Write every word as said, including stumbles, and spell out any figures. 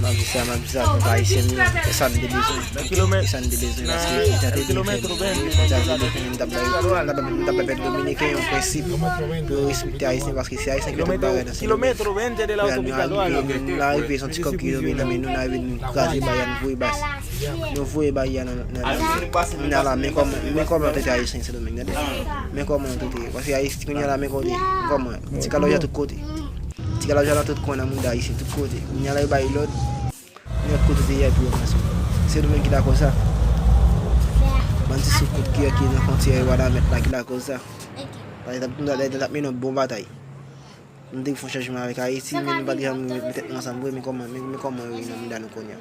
M ap di sa, m ap di sa pou pèp ayisyen yo, e sa n te bezwen. E sa n te bezwen, paske Tèt Dominiken, Tèt Dominiken, m t ap bay, m t ap bay pèp dominiken yon prensip pou yo respekte ayisyen, paske se ayisyen ki tout bagay nan Sendomeng. Kounye a nou arive, nou arive, se yon ti kòb ki tonbe nan men nou, nou arive, nou kraze bay la, nou voye bas. Nou voye bay la nan, nan, nan, nan la, men kòman, men kòman yo trete ayisyen Sendomeng, tande? Men kòman yo trete, paske ayisyen kounye a la, men kote, kòman, ti kalòja tout kote. Ti kalòja nan tout kwen nan mouda ayisyen, tout kote. Kounye a la, yo bay lòd, nenpòt kote te ye pou yo pran sou. Sendomeng ki lakòz sa. Bann ti soukont ki, ki nan fwontyè Wanament la ki lakòz sa. Pa egzanp, nou ta, ta, ta mennen yon bon batay. Nou te fè yon chanjman avèk Ayiti, men nou pa t janm met tèt nou ansanm vre, men kòman, men, men kòman yo ye nan mouda nou kounye a.